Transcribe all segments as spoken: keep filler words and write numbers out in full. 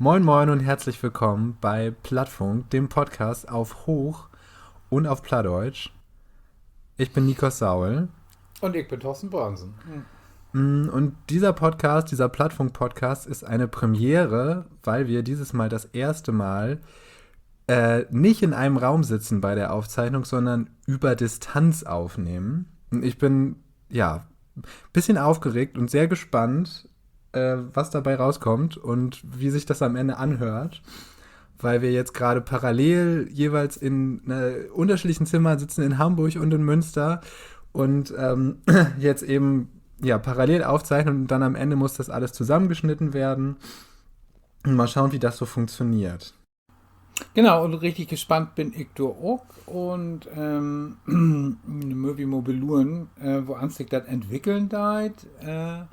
Moin, moin und herzlich willkommen bei Plattfunk, dem Podcast auf Hoch und auf Plattdeutsch. Ich bin Nikos Saul. Un ik bün Thorsten Brönsen. Mm, und dieser Podcast, dieser Plattfunk-Podcast ist eine Premiere, weil wir dieses Mal das erste Mal, äh, nicht in einem Raum sitzen bei der Aufzeichnung, sondern über Distanz aufnehmen. Und ich bin, ja, bisschen aufgeregt und sehr gespannt, äh, was dabei rauskommt und wie sich das am Ende anhört, weil wir jetzt gerade parallel jeweils in, äh, unterschiedlichen Zimmern sitzen, in Hamburg und in Münster, und, ähm, jetzt eben, ja, parallel aufzeichnen und dann am Ende muss das alles zusammengeschnitten werden. Und mal schauen, wie das so funktioniert. Genau, un richtig gespannt bün ik dor ok. Un, ähm, mööt wi mal beluren, äh, woans sik dat entwickeln deit. Äh,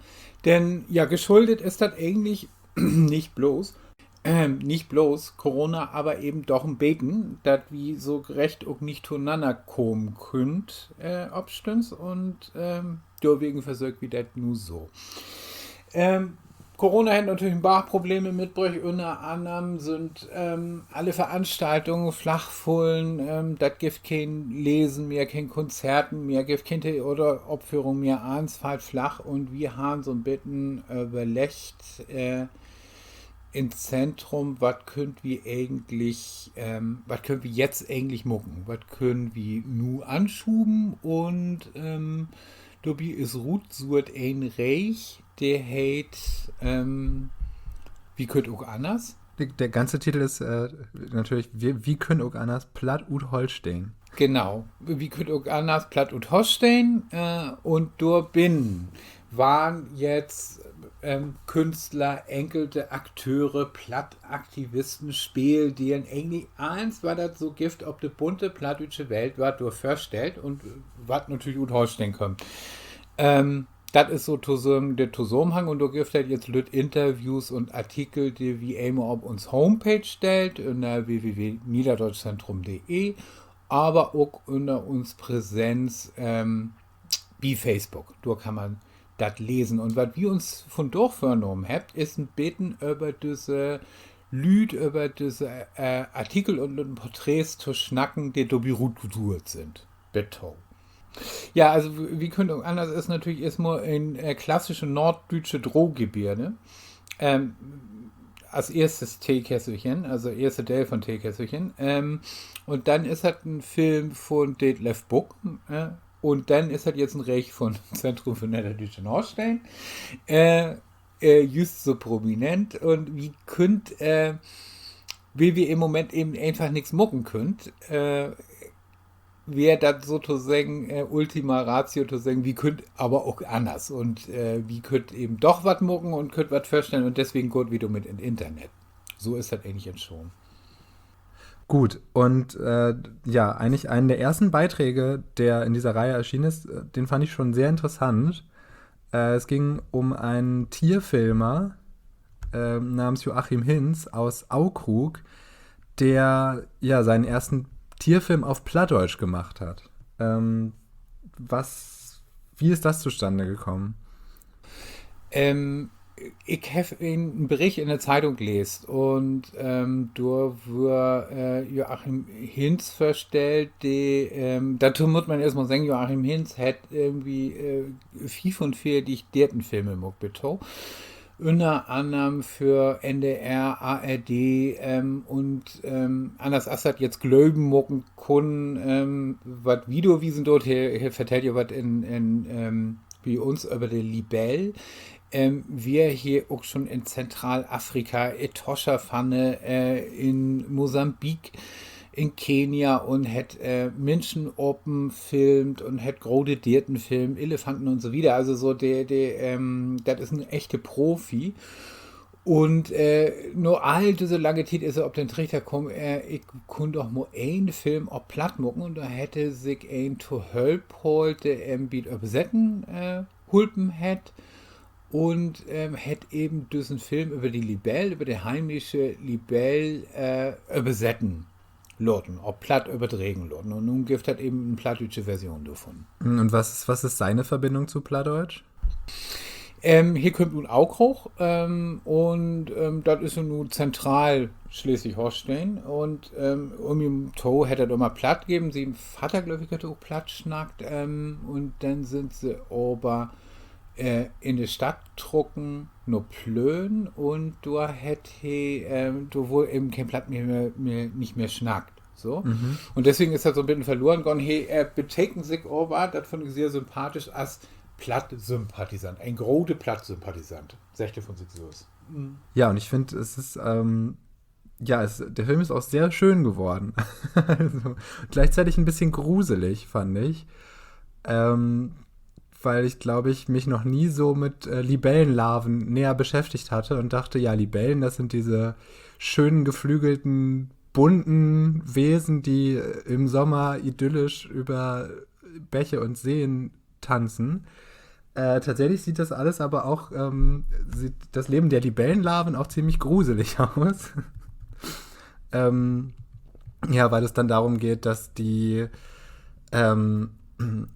denn, ja, geschuldet is dat egentlich nich blots, ähm, nich blots Corona, aver even doch en beten, dat wi so recht ok nich tonanner kamen köönt, äh, opstunns. Un, ähm, dorwegen versöökt wi dat nu so. Ähm, Corona hett natürlich en Barg Probleme mitbröcht. Ünner annern sünd, ähm, alle Veranstaltungen flach fullen. Ähm, dat gifft keen Lesen mehr, keen Konzerten mehr, gifft keen Theateropföhrung mehr. Allens fallt flach. Un wi harrn so 'n beten överleggt, äh, in't Zentrum, wat köönt wi egentlich, ähm, wat köönt wi jetzt egentlich maken? Wat köönt wi nu anschuven? Un, ähm, dorbi is rutsuert en Reeg, de heet, ähm, Wi köönt ok anners. Der, der ganze Titel ist, äh, natürlich, wir, Wi köönt ok anners, platt ut Holsteen. Genau, Wi köönt ok anners, platt ut Holsteen, äh, un dorbinnen warrn jetzt, ähm, Künstler, enkelte Akteure, Plattaktivisten, Speeldelen, egentlich allens, wat dat so gifft op de bunte plattdüütsche Welt, warrt dor vörstellt un wat natürlich ut Holsteen kummt. Ähm, dat is sotoseggen de Tosamenhang un dor gifft dat jetzt lütt Interviews un Artikel, de wi eenmal op uns Homepage stellt, ünner w w w niederdeutschzentrum punkt d e, aver ok ünner uns Präsenz, ähm, bi Facebook. Dor kann man dat lesen. Un wat wi uns vundaag vörnahmen hebbt, is en beten över düsse Lüüd, över düsse, äh, Artikel un, un Porträts to snacken, de dorbi rutsuert sünd. Bit to. Ja, also, Wi köönt ok anners is natürlich eerstmal en, äh, klassische norddüütsche Drohgebärde. Ähm, as eerstes Teekesselchen, also eerste Deel von Teekesselchen. Ähm, un denn is dat en Film von Detlef Book, äh, un denn is dat jetzt en Reeg von Zentrum för Nedderdüütsch in Holsteen. Äh, äh, jüst so prominent. Un wi köönt, äh, wiel wi in'n Moment even eenfach nix maken köönt, äh, weer dat sotoseggen, äh, Ultima Ratio to seggen, wi köönt aver ok anners. Un, äh, wi köönt even doch wat maken un köönt wat vörstellen un deswegen gaht wi dormit in't Internet. So is dat egentlich entstahn. Gut, und, äh, ja, eigentlich einen der ersten Beiträge, der in dieser Reihe erschienen ist, äh, den fand ich schon sehr interessant. Äh, es ging um einen Tierfilmer, ähm, namens Joachim Hinz aus Aukrug, der, ja, seinen ersten Tierfilm auf Plattdeutsch gemacht hat. Ähm, was, wie ist das zustande gekommen? Ähm, ik heff en, en Bericht in de Zeitung leest un, ähm, dor wöör, äh, Joachim Hinz vörstellt, de, ähm, dorto mutt man eerstmal seggen, Joachim Hinz hett irgendwie, äh, fiefunveertig Deertenfilme maakt bit to. Ünner annern för N D R, A R D, ähm, un, ähm, anners as dat jetzt Glöven maken kunn, ähm, wat wi dor wiesen doot, he, he vertellt ja wat in, in, ähm, bi uns över de Libell, ähm, weer he ok schon in Zentralafrika, Etosha-Pfanne, äh, in Mosambik, in Kenia un hett, äh, Minschen apen filmt un hett grote Deerten filmt, Elefanten un so wieder. Also so de, de, ähm, dat is en echte Profi. Un, äh, na all düsse lange Tiet is he op den Trichter kamen, äh, ik kunn doch mal en Film op Platt maken. Un dor hett he sik een to Hölp haalt, de em bi't Översetten, äh, hulpen hett. Un, ähm, hett even düssen Film över de Libell, över de heimische Libell, äh, översetten laten, op Platt överdregen laten. Un nu gifft dat even en plattdüütsche Version dorvun. Hm, und was ist, was ist seine Verbindung zu Plattdeutsch? Ähm, he kümmt ut Aukrug, ähm, un, ähm, dat is ja nu Zentralsleswig-Holsteen. Un, ähm, üm hum to hett dat ümmer Platt geven. Sien Vadder, glööv ik, hett ok Platt snackt. Ähm, un denn sünd se aver, äh, in de Stadt trucken, na Plön, un dor hett he, ähm, dor wurr even keen Platt mehr, mehr, mehr, nich mehr snackt. So. Un deswegen is dat so 'n beten verloren gahn. He, äh, betekent sik aver, dat funn ik sehr sympathisch, as Plattsympathisant. En grote Plattsympathisant, seggt he von sik sülvst. Ja, und ich finde, es ist, ähm, ja, es, der Film ist auch sehr schön geworden. Also, gleichzeitig ein bisschen gruselig, fand ich. Ähm, weil ich, glaube ich, mich noch nie so mit äh, Libellenlarven näher beschäftigt hatte und dachte, ja, Libellen, das sind diese schönen, geflügelten, bunten Wesen, die äh, im Sommer idyllisch über Bäche und Seen tanzen. Äh, tatsächlich sieht das alles aber auch, ähm, sieht das Leben der Libellenlarven auch ziemlich gruselig aus. Ähm, ja, weil es dann darum geht, dass die ähm,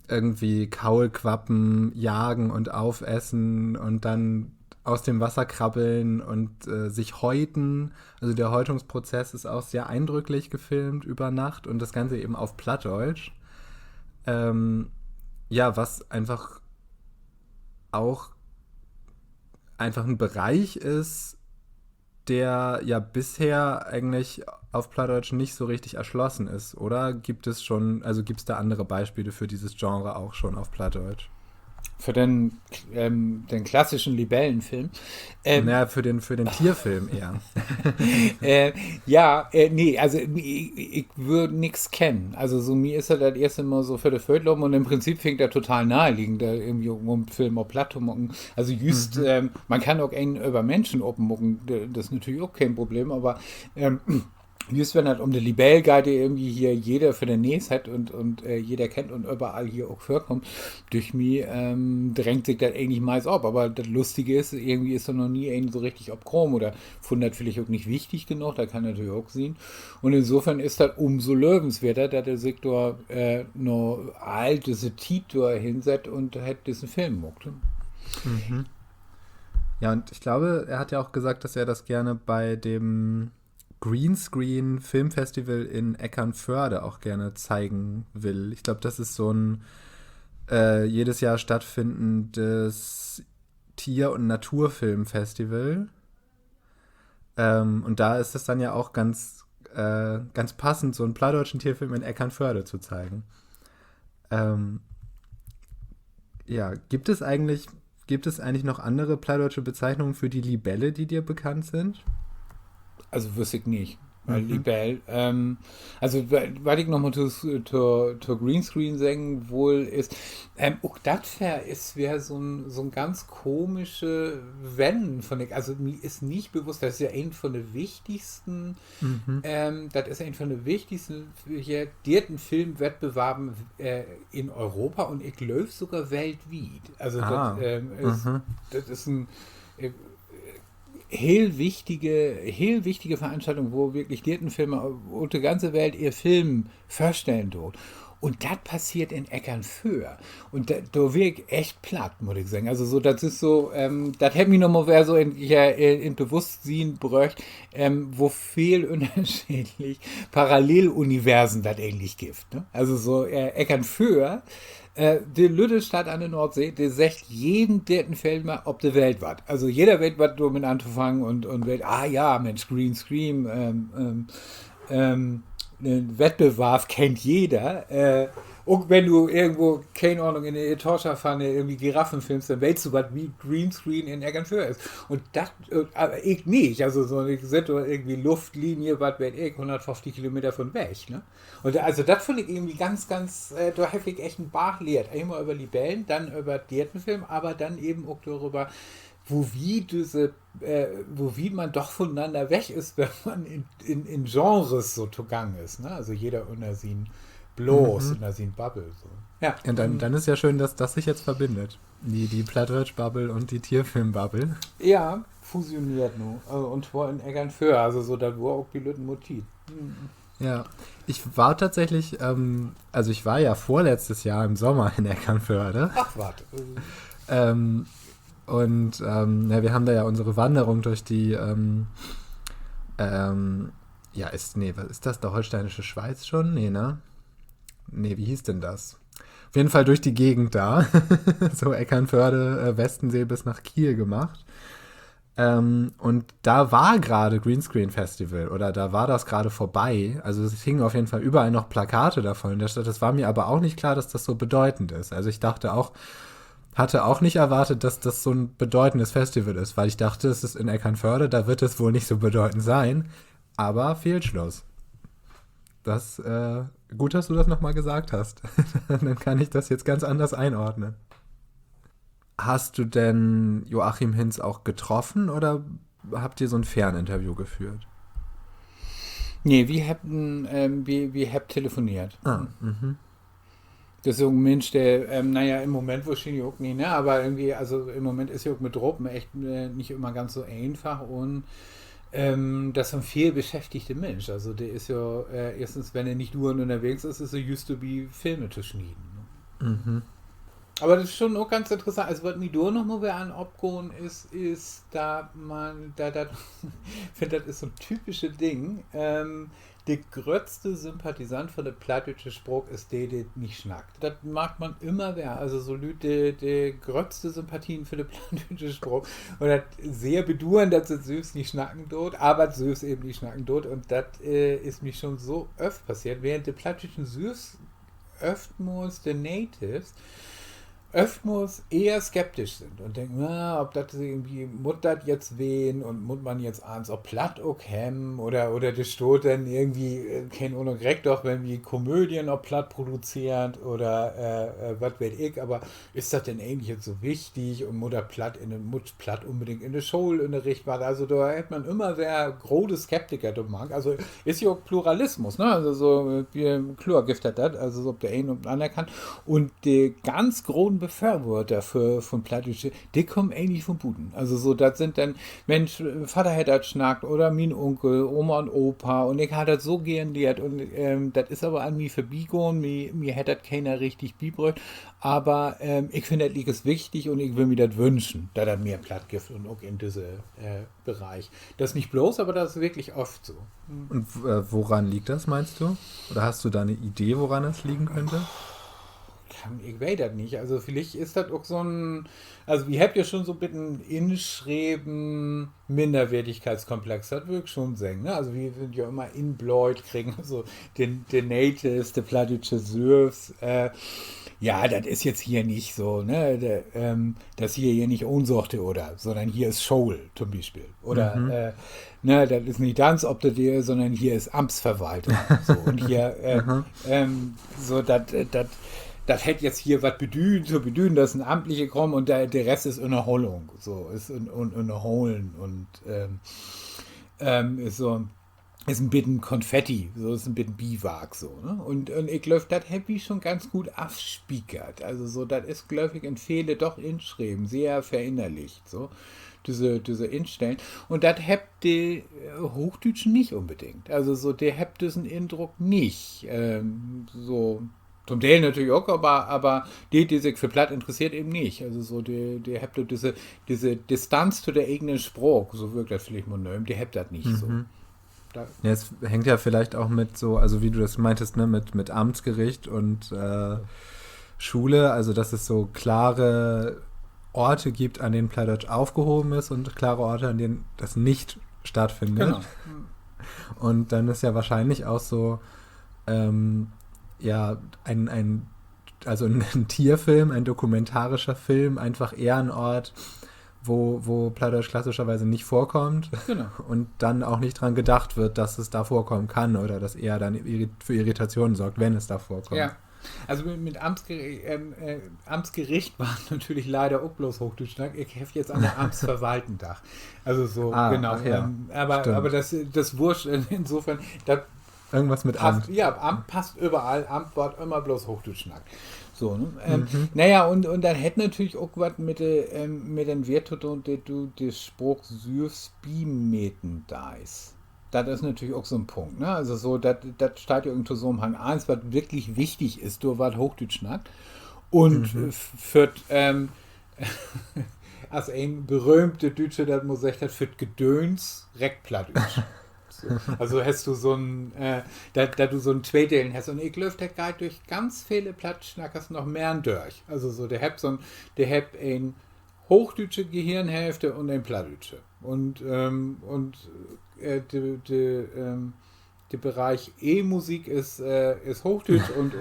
irgendwie Kaulquappen jagen und aufessen und dann aus dem Wasser krabbeln und äh, sich häuten. Also der Häutungsprozess ist auch sehr eindrücklich gefilmt über Nacht und das Ganze eben auf Plattdeutsch. Ähm, ja, was einfach auch einfach ein Bereich ist, der ja bisher eigentlich auf Plattdeutsch nicht so richtig erschlossen ist, oder? Gibt es schon, also gibt es da andere Beispiele für dieses Genre auch schon auf Plattdeutsch? För den, ähm, den klassischen Libellenfilm. Ähm, Na, für den, für den Tierfilm eher. Äh, ja, äh, nee, also mi- ik, ik würr nix kennen. Also so, mi is dat dat eerste Mal so vör de Fööt lopen un in Prinzip finn ik dat total naheliegend, dor irgendwie ok mal en Film op Platt to maken. Also jüst, ähm, man kann ok een över Minschen opmaken, d- dat is natürlich ok keen Problem, aver ähm, jüst wenn dat üm de Libell geiht, de irgendwie hier jeder vör de Nees hett un, un äh, jeder kennt un överall hier ok vörkummt, düücht mi, ähm, drängt sik dat egentlich meist op. Aver dat Lustige is, irgendwie is dor noch nie een so richtig op kamen oder funn dat villicht ok nich wichtig genoog, dat kann natürlich ok sien. Un insofern is dat umso lövenswerter, dat he sik dor äh, na all disse Tiet dor hinsett un hett dissen Film maakt. Ja, und ich glaube, er hat ja auch gesagt, dass er das gerne bei dem Greenscreen Filmfestival in Eckernförde auch gerne zeigen will. Ich glaube, das ist so ein äh, jedes Jahr stattfindendes Tier- und Naturfilmfestival. Ähm, und da ist es dann ja auch ganz, äh, ganz passend, so einen plattdeutschen Tierfilm in Eckernförde zu zeigen. Ähm, ja, gibt es eigentlich, gibt es eigentlich noch andere plattdeutsche Bezeichnungen für die Libelle, die dir bekannt sind? Also wüsst ik nich. Weil Libell, ähm, also wa- wat ik noch mal to, to, to Greenscreen seggen wull, is, ähm, ok dat weer, is weer so 'n, so 'n ganz komische Wenn, funn ik. Also mi is nich bewusst, dat is ja een von de wichtigsten, ähm, dat is een von de wichtigsten hier Deertenfilmwettbewarben äh, in Europa un ik glööv sogor weltwiet. Also dat, ähm, is, dat is en äh, heel wichtige, heel wichtige Veranstaltung, wo wirklich Deertenfilmer ut de ganze Welt ehr Film vörstellen doot. Un dat passeert in Eckernföör. Un da, dor weer ik echt platt, mutt ik seggen. Also so, dat is so, ähm, dat hett mi noch mal weer so in, ja, in Bewusstsien bröcht, ähm, wo veel ünnerscheedlich Paralleluniversen dat egentlich gifft, ne? Also so äh, Eckernföör, äh, de lütte Stadt an de Noordsee, de seggt jeden drüdden Film op de Welt wat. Also jeder weet, wat dormit antofangen un, un weet, ah ja, Mensch, Greenscreen, ähm, ähm, ähm, en Wettbewarb kennt jeder. Äh, ok wenn du irgendwo, keen Ahnung, in de Etage van irgendwie Giraffen filmst, denn weetst du, wat Greenscreen in Eckernföör is. Un dat, äh, aver ik nich. Also so, ik sitt dor irgendwie Luftlinie, wat weet ik, hunnertföfftig Kilometer von weg, ne? Un also dat funn ik irgendwie ganz, ganz, äh, dor heff ik echt en Barg lehrt. Eenmal över Libellen, denn över Deertenfilm, aver denn even ok doröver, wo wiet düsse, äh, wo wiet man doch vunenanner weg is, wenn man in, in, in Genres so togang is, ne? Also jeder ünner sien Blaas, ünner sien Bubble, so. Ja, Und dann, dann ist ja schön, dass das sich jetzt verbindet. Die, die Plattdeutsch-Bubble und die Tierfilm-Bubble. Ja, fusioneert nu. Also, un twoor in Eckernföör, also so, dat weer ok bi lütten Motiv. Ja, ich war tatsächlich, ähm, also ich war ja vorletztes Jahr im Sommer in Eckernförde. Ach wat. Ähm, Und ähm, ja, wir haben da ja unsere Wanderung durch die, ähm, ähm, ja, ist, nee, was ist das, der holsteinische Schweiz schon? Nee, ne? Nee, wie hieß denn das? Auf jeden Fall durch die Gegend da. So Eckernförde, äh, Westensee bis nach Kiel gemacht. Ähm, und da war gerade Greenscreen Festival oder da war das gerade vorbei. Also es hingen auf jeden Fall überall noch Plakate davon in der Stadt. Das war mir aber auch nicht klar, dass das so bedeutend ist. Also ich dachte auch, hatte auch nicht erwartet, dass das so ein bedeutendes Festival ist, weil ich dachte, es ist in Eckernförde, da wird es wohl nicht so bedeutend sein. Aber Fehlschluss. Das, äh, gut, dass du das nochmal gesagt hast. Dann kann ich das jetzt ganz anders einordnen. Hast du denn Joachim Hinz auch getroffen oder habt ihr so ein Ferninterview geführt? Nee, wi hebbt, ähm, wi, wi hebbt telefoneert. Ah, mhm. Dat is so en Minsch, de, ähm, na ja, in Moment wohrschienlich ok nich, ne? Aver irgendwie, also in Moment is he ok mit Ropen echt, äh, nich jümmer ganz so eenfach un, ähm, dat is en veel beschäftigte Minsch. Also de is ja, äh, eerstens, wenn he nich duernd ünnerwegens is, is he jüst dorbi, Filme to snieden, ne? Mhm. Aver dat is schon ok ganz interessant. Also wat mi dor noch mal weer an opgahn is, is, dat man, dat, dat, finn, dat is so 'n typische Ding. Ähm, de gröttste Sympathisant von de plattdüütsche Spraak is de, de nich snackt. Dat markt man jümmer weer. Also so Lüüd, de, de gröttste Sympathien för de plattdüütsche Spraak un dat sehr beduern, dat se sülvst nich snacken doot, aver sülvst even nich snacken doot. Un dat, äh, is mi schon so öfter passeert, während de Plattdüütschen sülvst öftmals, de Natives, öftmals ehr skeptisch sünd un denken, na, ob dat irgendwie, mutt dat jetzt ween un mutt man jetzt allens op Platt ok hebben oder, oder de staht denn irgendwie, äh, keen Ahnung, reckt doch, wenn wi Komödien op Platt produzeert oder, äh, äh, wat weet ik, aver is dat denn egentlich jetzt so wichtig un mutt dat Platt in de, mutt Platt unbedingt in de School ünnerricht warrn? Also dor hett man jümmer weer grote Skeptiker dor mank. Also is ja ok Pluralismus, ne? Also so, äh, kloor gifft dat dat, also so op de een un op de anner Kant. Un de ganz groten Beförworter för, vun Plattdüütsch, de kaamt egentlich vun buten. Also so, dat sünd denn, Minsch, äh, Vadder hett dat snackt oder mien Unkel, Oma un Opa un ik harr dat so geern lehrt un, ähm, dat is aver an mi vörbigahn, mi, mi hett dat keener richtig bibröcht. Aver, ähm, ik finn dat liekers wichtig un ik will mi dat wünschen, dat dat mehr Platt gifft un ok in düsse, äh, Bereich. Dat is nich blots, aver dat is wirklich oft so. Und äh, woran liegt das, meinst du? Oder hast du da eine Idee, woran das liegen könnte? Kann, ik weet dat nich. Also villicht is dat ok so 'n, also wi hebbt ja schon so 'n beten inschreven Minderwertigkeitskomplex, dat würr ik schon seggen, ne? Also wi sünd ja jümmer inbläut kregen, also de, de Natives, de Plattdüütsche sülvst, äh, ja, dat is jetzt hier nich so, ne? De, ähm, dat is hier, hier nich Ohnsorg-Theater, sonnern hier is School to'n Bispeel. Oder, äh, ne, dat is nich Danz op de Deer, sonnern hier is Amtsverwaltung. So, un hier, äh, ähm, so, dat, äh, dat, dat hett jetzt hier wat bedüden, to bedüden, dat is en amtliche Kram un de, de Rest is Ünnerholung. So, is un, un, Ünnerholen un, ähm, ähm, is so, is en beten Konfetti, so, is en beten Biwark, so, ne? Un, un ik glööv, dat hebbt wi schon ganz goot afspiekert. Also so, dat is, glööv ik, in vele doch inschreven, sehr verinnerlicht, so, düsse, düsse Instellen. Un dat hebbt de, äh, Hoochdüütschen nich unbedingt. Also so, de hebbt düssen Indruck nich, ähm, so, to'n Deel natürlich ok, aver, aver de, de sik för Platt interesseert, even nich. Also so, de, de hebbt düsse, düsse Distanz to de egene Spraak, so würr ik dat villicht mal nömen, de hebbt dat nich so. Ja, es hängt ja vielleicht auch mit so, also wie du das meintest, ne, mit, mit Amtsgericht und äh, Schule, also dass es so klare Orte gibt, an denen Plattdeutsch aufgehoben ist und klare Orte, an denen das nicht stattfindet. Genau. Und dann ist ja wahrscheinlich auch so, ähm, ja, ein, ein, also ein Tierfilm, ein dokumentarischer Film, einfach eher ein Ort, wo, wo Plattdeutsch klassischerweise nicht vorkommt und dann auch nicht dran gedacht wird, dass es da vorkommen kann oder das eher dann irri- für Irritationen sorgt, wenn es da vorkommt. Ja. Also mit, mit Amtsgericht, ähm, äh, Amtsgericht warrt natürlich leider ok blots Hoochdüütsch snackt. Ik heff jetzt an de Amtsverwalten dacht. Also so, genau. Ach ja, ähm, aber, stimmt. Aber das, das wurscht in, insofern, dat Irgendwas mit Amt. Ja, Amt passt överall, Amt warrt ümmer blots Hoochdüütsch snackt. So, ne? Ähm, na ja, un, un dat hett natürlich ok wat mit de, ähm, mit den Weert to doon, de du de Spraak sülvst bimeten deist. Dat is natürlich ok so 'n Punkt, ne? Also so, dat, dat steiht ja in Tosamenhang. Allens, wat wirklich wichtig is, dor warrt Hoochdüütsch snackt. Un äh, föhrt, ähm, as een beröhmte Düütsche dat mal seggt hett: För 't Gedööns reckt Plattdüütsch. Also hest du so 'n, dat du so 'n Tweedelen hest. Un ik glööv, dat geiht dörch ganz vele Plattsnackers noch mehr dörch. Also so, de hebbt so 'n, de hebbt en hoochdüütsche Gehirnhälfte un en plattdüütsche. Un, un de, de, de Bereich E-Musik is, is Hoochdüütsch un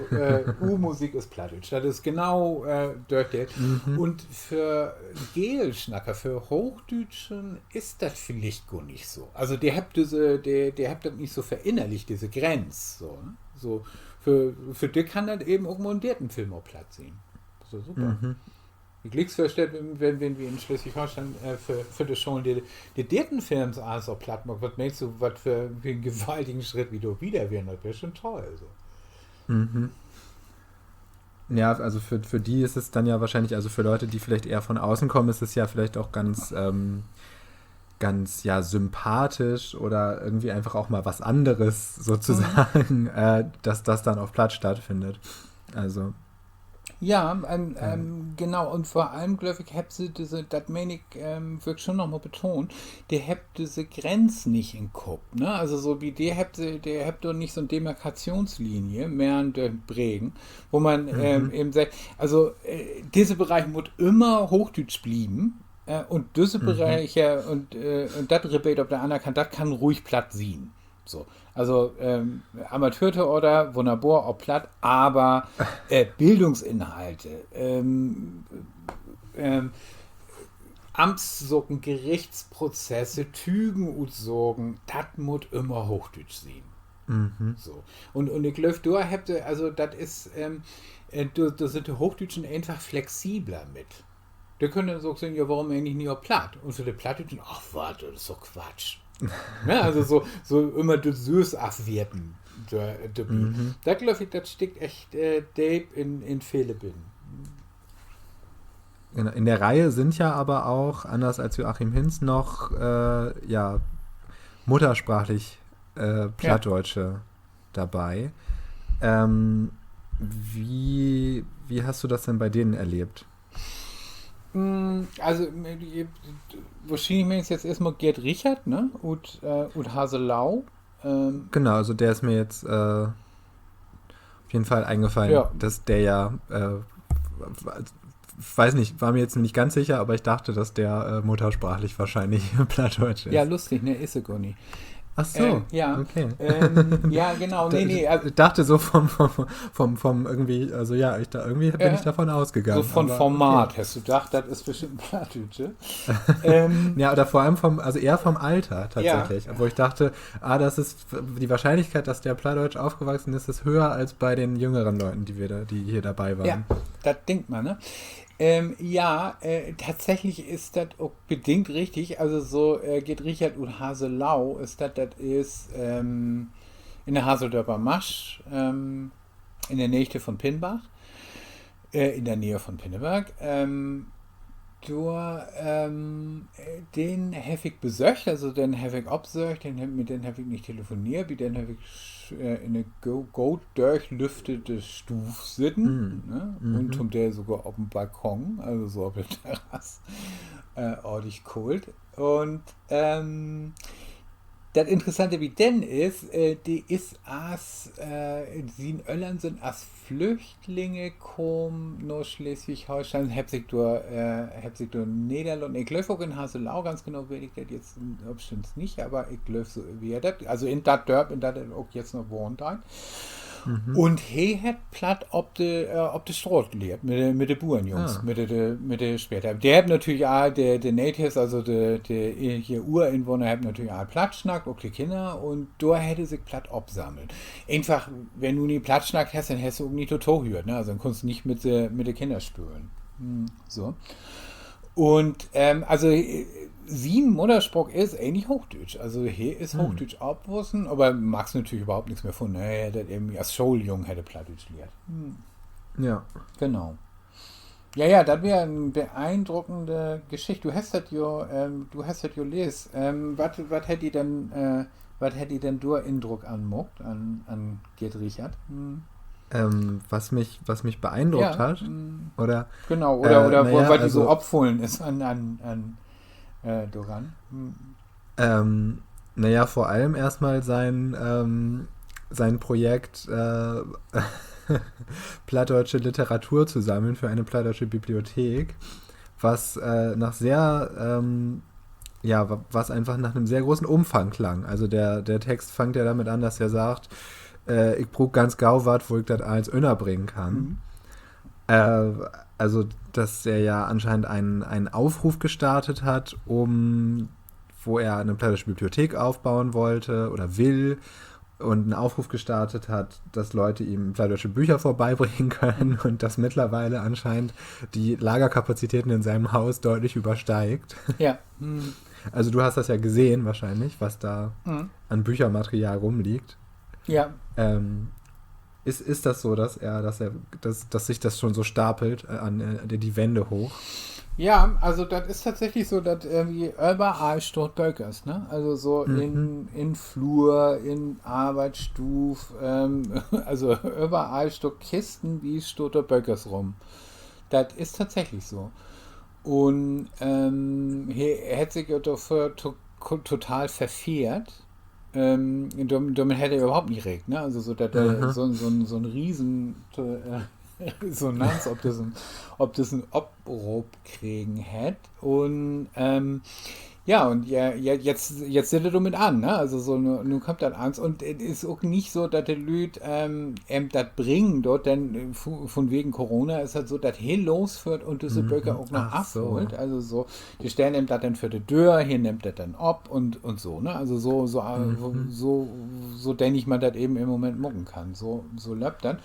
U-Musik is Plattdüütsch. Dat is genau dörchdeelt. Un för Geelsnacker, för Hoochdüütschen is dat villicht gor nich so. Also de hebbt düsse, de, de hebbt dat nich so verinnerlicht, disse Grenz, so, ne? So, för, för de kann dat even ok mal en deerten Film op Platt sien. So, super. Ik lieks vör, wenn, wenn wi in Sleswig-Holsteen för, för de Scholen de, de deerten Films allens op Platt maakt, wat meenst du, wat för, för en gewaltigen Schritt wi dor wieder weren? Dat weer schon toll, so. Ja, also für, für die ist es dann ja wahrscheinlich, also für Leute, die vielleicht eher von außen kommen, ist es ja vielleicht auch ganz, ähm, ganz, ja, sympathisch oder irgendwie einfach auch mal was anderes sozusagen, äh, dass das dann auf Platt stattfindet. Also. Ja, ähm, ähm, genau. Un vör allem, glööv ik, hebbt se düsse, dat meen ik, ähm, will ik schon noch mal betonen, de hebbt düsse Grenz nich in Kopp, ne? Also so bi de hebbt se, de hebbt dor nich so 'n Demarkationslinie, Meern dörch Bregen, wo man, ähm, even seggt, also, äh, disse Bereich mutt ümmer Hoochdüütsch blieven, äh, un düsse Bereiche un, äh, un dat Rebeet op de anner Kant, dat kann ruhig Platt sien. So. Also, ähm, Amateurtheater, wunnerbor, op Platt, aver, äh, Bildungsinhalte, ähm, ähm, Amtssaken, Gerichtsprozesse, Tügenutsagen, dat mutt ümmer Hoochdüütsch sien. So. Un, un ik glööv, dor hebbt se, also dat is, ähm, äh, dor, dor sünd de Hoochdüütschen eenfach flexibler mit. De köönt denn so seggen: Ja, worüm egentlich nich op Platt? Un för de Plattdüütschen: Ach wat, dat is so Quatsch. Ne, also so, so ümmer dat sülvst afwerten dor, dorbi. Dat, glööv ik, dat stickt echt, äh, deep in, in vele binnen. Genau, in der Reihe sind ja aber auch, anders als Joachim Hinz, noch, äh, ja, muttersprachlich, äh, Plattdeutsche dabei. Ähm, wie, wie hast du das denn bei denen erlebt? Also, äh, wohrschienlich meenst du jetzt eerstmal Gerd Richert, ne? Ut, äh, ut Haselau. Ähm, genau, also der ist mir jetzt, äh, auf jeden Fall eingefallen, dass der ja, äh, weiß nicht, war mir jetzt nicht ganz sicher, aber ich dachte, dass der, äh, muttersprachlich wahrscheinlich Plattdeutsch ist. Ja, lustig, ne, is he gor nich. Ach so, ja, okay. Ähm, ja, genau, nee, nee, also ich dachte so vom, vom, vom, vom irgendwie, also ja, ich da, irgendwie bin ich davon ausgegangen, so von Format hest du dacht, dat is bestimmt en Plattdüütsche. Ja, oder vor allem vom, also eher vom Alter tatsächlich, wo ich dachte, ah, das ist, die Wahrscheinlichkeit, dass der plattdeutsch aufgewachsen ist, ist höher als bei den jüngeren Leuten, die wir da, die hier dabei waren. Ja, dat denkt man, ne? Ähm, ja, äh, tatsächlich is dat ok bedingt richtig. Also so, äh, Gerd Richert ut Haselau is dat, dat is, ähm, in de Haseldörper Masch, ähm, in de Neegde von Pinnbarg, äh, in de Neegde von Pinneberg. Ähm, dor, ähm, äh, den heff ik besöcht, also den heff ik opsöcht, den heff, mit den heff ik nich telefoneert, bi den heff ik, äh, in de go-, goot dörchlüftete Stuuv sitten, ne? Un to'n Deel sogor op 'n Balkon, also so op de Terrass, äh, ordig koolt. Un, ähm, dat Interessante bi den is, äh, de is as, äh, sien Öllern sünd as Flüchtlinge kamen na Sleswig-Holsteen, hebbt sik dor, äh, hebbt sik dor nedderlaten. Ik glööv ok in Haselau, ganz genau weet ik dat jetzt opstunns nich, aver ik glööv, so weer dat. Also in dat Dörp, in dat he ok jetzt noch wahnt deit. Un he hett Platt op de, äh, op de Straat lehrt, mit de, mit de Buernjungs, mit de, de, mit de später. De hebbt natürlich all, de, de Natives, also de, de, hier Urinwahner hebbt natürlich all Platt snackt, ok de Kinner. Un dor hett he sik Platt opsammelt. Eenfach, wenn du nich Platt snackt hest, denn hest du ok nich dorto höört, ne? Also denn kunnst du nich mit de, mit de Kinner spölen. So. Un, ähm, also, äh, sien Mudderspraak is egentlich Hoochdüütsch. Also he is hoochdüütsch opwussen, aver markt natürlich överhaupt nix mehr vun, ne? He hett dat irgendwie as Schooljung hett he Plattdüütsch lehrt. Ja, genau. Ja, ja, dat weer en beeindruckende Geschicht. Du hest dat jo, ähm, du hest dat jo leest. Ähm, wat, wat hett di denn, äh, wat hett di denn dor Indruck an maakt, an, an Gerd Richert? Ähm, was mich, was mich beeindruckt hat, oder? Genau, oder, äh, oder wo, naja, was dir so also opfullen is an, an, an, äh, doran. Ähm, naja, vor allem erstmal sein, ähm, sein Projekt, äh, plattdeutsche Literatur zu sammeln für eine plattdeutsche Bibliothek, was, äh, nach sehr, ähm, ja, was einfach nach einem sehr großen Umfang klang. Also der, der Text fängt ja damit an, dass er sagt, äh, ich brauch ganz gau wat, wo ich das alles unterbringen kann. Mhm. Äh, also, dass er ja anscheinend einen, einen Aufruf gestartet hat, um, wo er eine plattdeutsche Bibliothek aufbauen wollte oder will und einen Aufruf gestartet hat, dass Leute ihm plattdeutsche Bücher vorbeibringen können und dass mittlerweile anscheinend die Lagerkapazitäten in seinem Haus deutlich übersteigt. Ja. Hm. Also du hast das ja gesehen wahrscheinlich, was da an Büchermaterial rumliegt. Ja. Ähm, ist, ist das so, dass er, dass er, dass, dass sich das schon so stapelt, äh, an, äh, die Wände hoch? Ja, also dat is tatsächlich so, dat irgendwie överall staht Bökers, ne? Also so in, in Flur, in Arbeitsstuuv, ähm, also överall staht Kisten, wie staht dor Bökers rum. Dat is tatsächlich so. Un, ähm, he hett sik ja dorför to-, ko-, total verfehrt. Ähm, dormit, dormit hett he överhaupt nich rekent, ne? Also so, dat he so, so, so'n Riesen-, äh, Resonanz op düssen, op düssen Oproop kregen hett. Un, ähm, ja, un ja, jetzt, jetzt sitt he dormit an, ne? Also so, nu, nu kummt dat ans. Un et is ok nich so, dat de Lüüd, ähm, em dat bringen doot, denn, äh, vun wegen Corona is dat so, dat he losföhrt un düsse Böker ok noch afhoolt. Also so, de stellen em dat denn vör de Döör, he nimmt dat denn op un, un so, ne? Also so, so, so, so denk ik, man dat even in'n Moment maken kann. So, so löppt dat.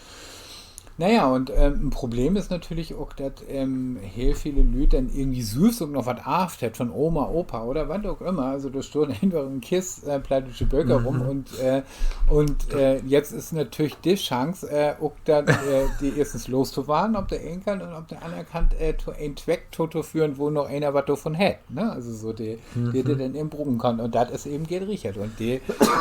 Na ja, un, ähm, en Problem is natürlich ok, dat, ähm, heel vele Lüüd denn irgendwie sülvst ok noch wat arvt hett von Oma, Opa oder wat ok ümmer. Also dor stünn eenfach en Kist, äh, plattdüütsche Böker rum un, äh, un, äh, jetzt is natürlich de Chance, äh, ok denn, äh, de eerstens lostoworden op de een Kant un op de anner Kant, äh, to en Tweck to, to föhren, wo noch een wat dorvon hett, ne? Also so de, de denn inbruken kann. Un dat is even Gerd Richert. Un de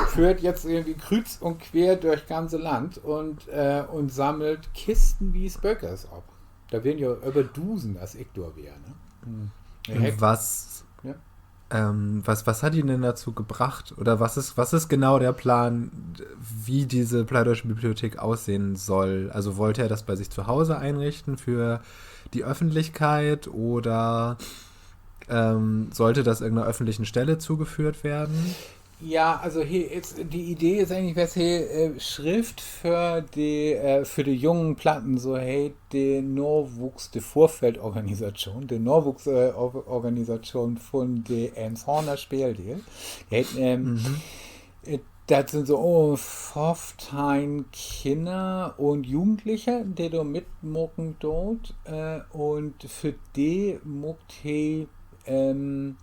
föhrt jetzt irgendwie krüüz un quer dörch ganze Land un, äh, un sammelt kistenwies Bökers op. Dat weren ja över dusend, as ik dor weer, ne? Was, ähm, was, was hat ihn denn dazu gebracht? Oder was ist, was ist genau der Plan, wie diese Plattdeutsche Bibliothek aussehen soll? Also wollte er das bei sich zu Hause einrichten für die Öffentlichkeit oder, ähm, sollte das irgendeiner öffentlichen Stelle zugeführt werden? Ja, also he is, de Idee is egentlich, wat he, äh, schrifft för de, äh, för de jungen Platten, so heet de Nawuchs-, de Vorfeldorganisation, de Nawuchs-, äh, Or-, Organisation vun de Elmshorner Speeldeel. De heet, ähm, äh, dat sünd so, oh, föffteihn Kinner un Jugendliche, de dor mitmaken doot, äh, un för de maakt he, ähm,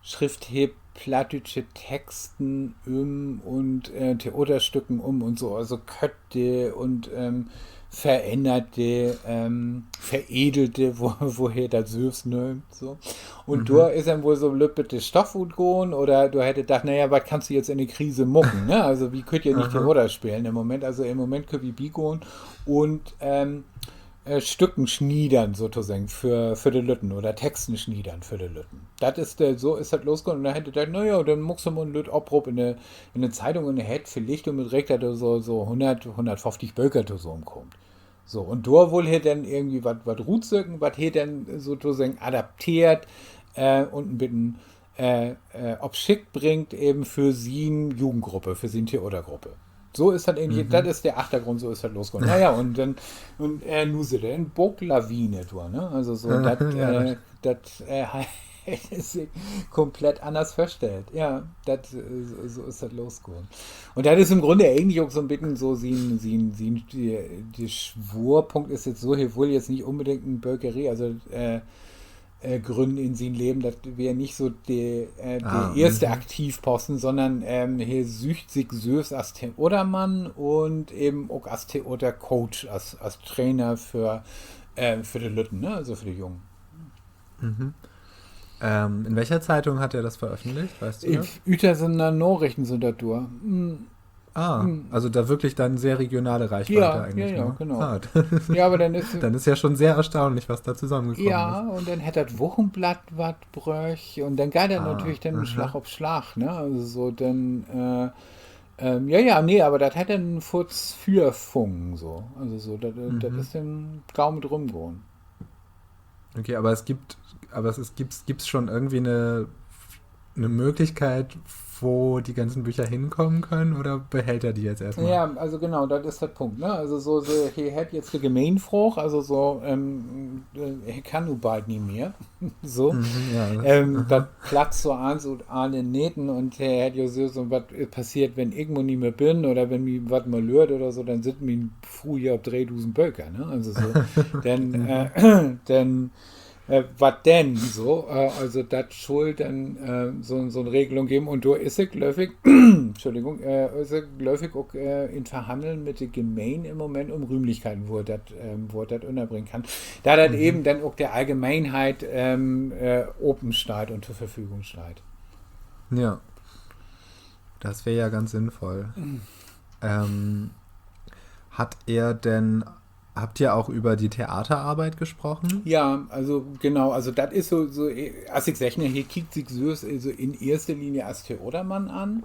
schrifft he plattdüütsche Texten üm un, äh, Theaterstücken üm un so, also köönt de un, ähm, verännert de, ähm, veredelt de, wo, wo he dat sülvst nöömt, so. Un dor is em woll so lütt beten de Stoff utgahn oder dor hett he dacht, na ja, wat kannst du jetzt in de Krise maken, ne? Also wi köönt ja nich Theater spelen in'n Moment, also in'n Moment köönt wi bigahn un, ähm, äh, Stücken sniedern sotoseggen för, för de Lütten oder Texten sniedern för de Lütten. Dat is de, so is dat losgahn. Un denn hett he dacht, na ja, denn maakst du mal en lütt Oproop in de, in de Zeitung un hett villicht dormit rekent, dat dor so, so hunnert, hunnertföfftig Böker tosamenkummt. So, un dor wull he denn irgendwie wat, wat rutsöken, wat he denn sotoseggen adapteert, äh, un en beten, äh, äh, op Schick bringt even för sien Jugendgruppe, för sien Theatergruppe. So is dat egentlich, dat is de Achtergrund, so is dat losgahn. Na ja, un denn, un, äh, nu sitt he in Booklawine dor, ne? Also so, dat, äh, dat, äh, hett he sik komplett anners vörstellt. Ja, dat, äh, so, so is dat losgahn. Un dat is in'n Grunne egentlich ok so 'n beten so sien, sien, sien, de, de Swoorpunkt is jetzt so, he wull jetzt nich unbedingt en Bökerie, also, äh, äh, grünnen in sien Leven. Dat weer nich so de, äh, de eerste Aktivposten, sonnern, ähm, he süht sik sülvst as Theatermann un even ok as Theatercoach, as, as Trainer för, äh, för de Lütten, ne? Also för de Jungen. Ähm, in welcher Zeitung hat er das veröffentlicht? Weißt du das? Uetersener Narichten sünd dat dor. Hm. Ah, also da wirklich dann sehr regionale Reichweite eigentlich nur. Ah, dann ist ja schon sehr erstaunlich, was da zusammengekommen ist. Ja, un denn hett dat Wochenblatt wat bröcht un denn geiht dat natürlich denn Slag op Slag, ne? Also so denn, ja, ja, nee, aver dat hett denn foorts Füer fungen, so. Also so, dat is denn gau mit rümgahn. Okay, aber es gibt, aber es ist, gibt's, gibt's schon irgendwie eine, eine Möglichkeit, wo die ganzen Bücher hinkommen können, oder behält er die jetzt erstmal? Ja, also genau, dat is de Punkt, ne? Also so, he hett jetzt de Gemeenfraag, also so, he kann nu bald nich mehr. So. Dat platzt so allens ut allen Nähten un he hett ja so, so, wat passeert, wenn ik mal nich mehr bün oder wenn mi wat malöört oder so, denn sitt mien Fru hier op dreedusend Böker, ne? Also so, denn, denn, wat denn so? Also dat schull denn so, so 'n Regelung geven un dor is se, glööv ik, Entschuldigung, is se, glööv ik, ok in Verhanneln mit de Gemeen in'n Moment üm Rüümlichkeiten, wo dat, wo dat ünnerbringen kann, dat dat even denn ok de Allgemeenheit open steiht un to Verfügung steiht. Ja, das wäre ja ganz sinnvoll. Ähm, hat er denn, habt ihr auch über die Theaterarbeit gesprochen? Ja, also genau, also dat is so, so, as ik segg, ne, he kiekt sik sülvst so in eerste Linie as Theatermann an.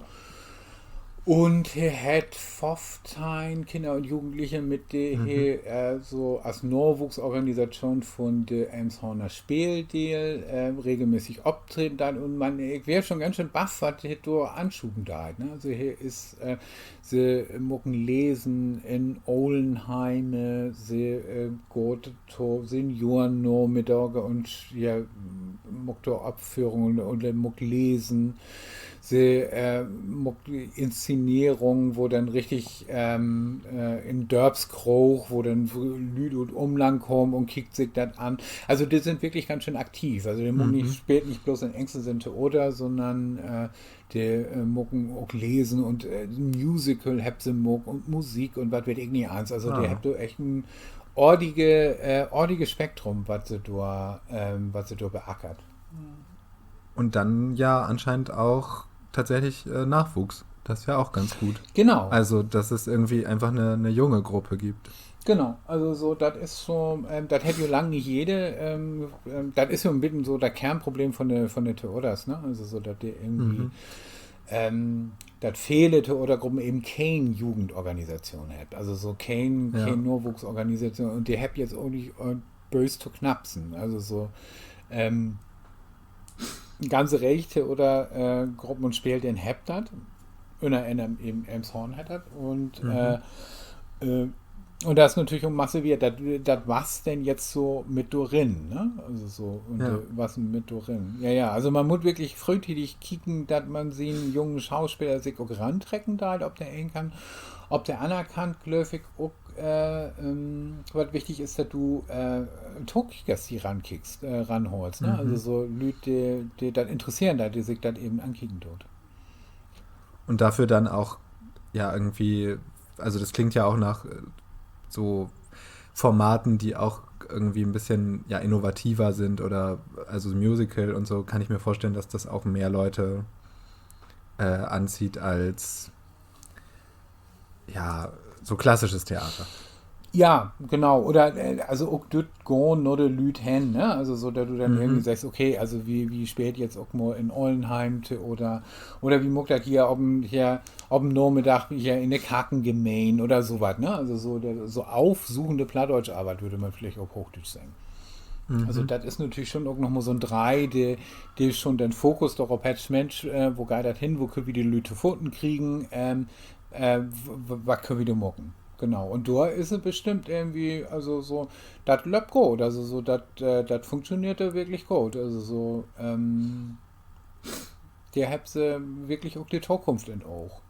Un he hett föffteihn Kinner un Jugendliche, mit de he so as Nawuchsorganisatschoon vun de Elmshorner Speeldeel regelmäßig optreden deit. Un man, ik weer schon ganz schöön baff, wat he dor anschuven deit, ne? Also he is, se maken Lesen in Olenheime, se gaht to Seniorennamiddage un, ja, maakt dor Opföhrungen oder maakt Lesen. Se maakt Inszenierungen, wo denn richtig in Dörpskroog, wo denn Lüüd ut Umland kaamt un kiekt sik dat an. Also de sünd wirklich ganz schöön aktiv. Also de maakt nich, speelt nich bloots in Engstens in Theater, sünnern de maken ok Lesen un Musical hebbt se maakt un Musik un wat weet ik nich allens. Also de hebbt dor echt en ordige, ordige Spektrum, wat se dor, wat se dor beackert. Und dann ja anscheinend auch tatsächlich äh, Nachwuchs. Das wäre auch ganz gut. Genau. Also, dass es irgendwie einfach eine, eine junge Gruppe gibt. Genau, also so, dat is so, dat hett jo lang nich jede, dat is jo 'n beten so dat Kernproblem vun de, vun de Theaters, ne? Also so, dat de irgendwie, dat vele Theatergruppen even keen Jugendorganisation hebbt. Also so keen, keen Nawuchsorganisation. Un de hebbt jetzt ok nich böös to knapsen. Also so, ganze Reeg Theatergruppen un Speeldelen hebbt dat. Ünner annern even Elmshorn hett dat. Un un dat is natürlich ok massiv, dat, dat wasst denn jetzt so mit dor rin, ne? Also so, un wasst mit dor rin. Ja, ja, also man mutt wirklich fröhtiedig kieken, dat man sien jungen Schauspeler sik ok rantrecken deit op de een Kant. Op de anner Kant glööv ik ok, wat wichtig is, dat du Tokiekers di rankickst, ranholst, ne? Also so Lüüd, de, de dat interesseren deit, de sik dat even ankieken doot. Und dafür dann auch, ja, irgendwie, also das klingt ja auch nach äh, so Formaten, die auch irgendwie ein bisschen ja innovativer sind oder also Musical und so, kann ich mir vorstellen, dass das auch mehr Leute äh, anzieht als ja, so klassisches Theater. Ja, genau. Oder also ok düt gahn na de Lüüd hen, ne? Also so, dat du denn irgendwie seggst, okay, also wi, wi speelt jetzt ok mal in Olenheim oder, oder wi maakt dat hier op 'n, hier op 'n Namiddag hier in de Karkengemeen oder so wat, ne? Also so, so aufsuchende Plattdeutscharbeit, würd man villicht op Hoochdüütsch seggen. Also dat is natürlich schon ok noch mal so 'n Dreih, de, de schon den Fokus dorop hett, Mensch, wo geiht dat hen, wo köönt wi de Lüüd to faten kriegen, wat köönt wi dor maken? Genau. Un dor is et bestimmt irgendwie, also so, dat löppt goot, also so, dat, dat funktioneert dor wirklich goot. Also so, de hebbt se wirklich ok de Tokunft in't Oog.